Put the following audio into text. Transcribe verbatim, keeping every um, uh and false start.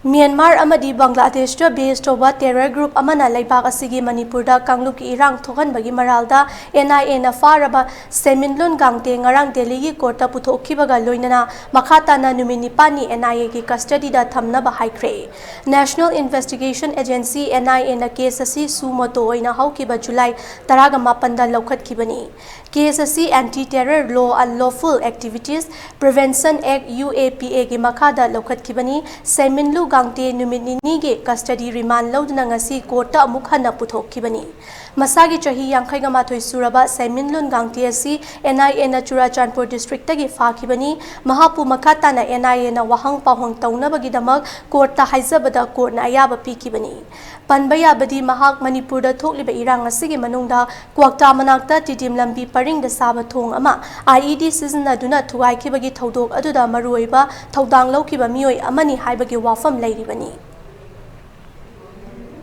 Myanmar ꯑꯃꯗꯤ ꯕꯪꯒ꯭ꯂꯥꯗꯦꯁꯇ ꯕꯦꯁ ꯇꯧꯕ terror group ꯑꯃꯅ ꯂꯩꯕꯥꯛ ꯑꯁꯤꯒꯤ ꯃꯅꯤꯄꯨꯔꯗ ꯀꯥꯡꯂꯨꯞꯀꯤ ꯏꯔꯥꯡ ꯊꯣꯛꯍꯟꯕꯒꯤ ꯃꯔꯥꯜꯗ ꯑꯦꯟ ꯑꯥꯏ ꯑꯦꯅ ꯐꯥꯔꯕ ꯁꯦꯟꯃꯤꯟꯂꯨꯟ ꯒꯥꯡꯇꯦ ꯉꯔꯥꯡ ꯗꯦꯜꯂꯤꯒꯤ ꯀꯣꯔꯠꯇ ꯄꯨꯊꯣꯛꯈꯤꯕꯒ ꯂꯣꯏꯅꯅ ꯃꯈꯥ ꯇꯥꯅ ꯅꯨꯃꯤꯠ ꯅꯤꯄꯥꯟꯅꯤ ꯑꯦꯟ ꯑꯥꯏ ꯑꯦꯒꯤ ꯀꯁꯇꯗꯤꯗ ꯊꯝꯅꯕ ꯍꯥꯏꯈ꯭ꯔꯦ꯫ National Investigation Agency, ꯑꯦꯟ ꯑꯥꯏ ꯑꯦꯅ ꯀꯦꯁ ꯑꯁꯤ ꯁꯨ ꯃꯣꯇꯣ ꯑꯣꯏꯅ ꯍꯧꯈꯤꯕ ꯖꯨꯂꯥꯏ ꯇꯔꯥꯒ ꯃꯥꯄꯟꯗ ꯂꯧꯈꯠꯈꯤꯕꯅꯤ꯫ ꯀꯦꯁ ꯑꯁꯤ Anti Terror Law, Unlawful Activities Prevention Act, U A P ꯑꯦꯒꯤ ꯃꯈꯥꯗ ꯂꯧꯈꯠꯈꯤꯕꯅꯤ꯫ ꯁꯦꯟꯃꯤꯟꯂꯨ ꯒꯥꯡꯇꯦ ꯅꯨꯃꯤꯠ ꯅꯤꯅꯤꯒꯤ ꯀꯁꯇꯗꯤ ꯔꯤꯃꯥꯟ ꯂꯧꯗꯨꯅ ꯉꯁꯤ ꯀꯣꯔꯠꯇ ꯑꯃꯨꯛ ꯍꯟꯅ ꯄꯨꯊꯣꯛꯈꯤꯕꯅꯤ꯫ ꯃꯁꯥꯒꯤ ꯆꯍꯤ ꯌꯥꯡꯈꯩꯒ ꯃꯥꯊꯣꯏ ꯁꯨꯔꯕ ꯁꯦꯟꯃꯤꯟꯂꯨꯟ ꯒꯥꯡꯇꯦ ꯑꯁꯤ ꯑꯦꯟ ꯑꯥꯏ ꯑꯦꯅ ꯆꯨꯔꯥꯆꯥꯟꯄꯨꯔ ꯗꯤꯁꯇ꯭ꯔꯤꯛꯇꯒꯤ ꯐꯥꯈꯤꯕꯅꯤ꯫ ꯃꯍꯥꯛꯄꯨ ꯃꯈꯥ ꯇꯥꯅ ꯑꯦꯟ ꯑꯥꯏ ꯑꯦꯅ ꯋꯥꯍꯪ ꯄꯥꯎꯍꯪ ꯇꯧꯅꯕꯒꯤꯗꯃꯛ ꯀꯣꯔꯠꯇ ꯍꯥꯏꯖꯕꯗ ꯀꯣꯔꯠꯅ ꯑꯌꯥꯕ ꯄꯤꯈꯤꯕꯅꯤ꯫ ꯄꯟꯕ ꯌꯥꯕꯗꯤ ꯃꯍꯥꯛ ꯃꯅꯤꯄꯨꯔꯗ ꯊꯣꯛꯂꯤꯕ ꯏꯔꯥꯡ ꯑꯁꯤꯒꯤ ꯃꯅꯨꯡꯗ ꯀ꯭ꯋꯥꯛꯇꯥ ꯃꯅꯥꯛꯇ ꯇꯤꯗꯤꯝ ꯂꯝꯕꯤ ꯄꯔꯤꯡꯗ ꯁꯥꯕ ꯊꯣꯡ ꯑꯃ ꯑꯥꯏ ꯏ ꯗꯤ ꯁꯤꯖꯤꯟꯅꯗꯨꯅ ꯊꯨꯒꯥꯏꯈꯤꯕꯒꯤ ꯊꯧꯗꯣꯛ ꯑꯗꯨꯗ ꯃꯔꯨꯑꯣꯏꯕ ꯊꯧꯗꯥꯡ ꯂꯧꯈꯤꯕ ꯃꯤꯑꯣꯏ ꯑꯃꯅꯤ ꯍꯥꯏꯕꯒꯤ ꯋꯥꯐꯝ ꯂꯩꯔꯤꯕꯅꯤ꯫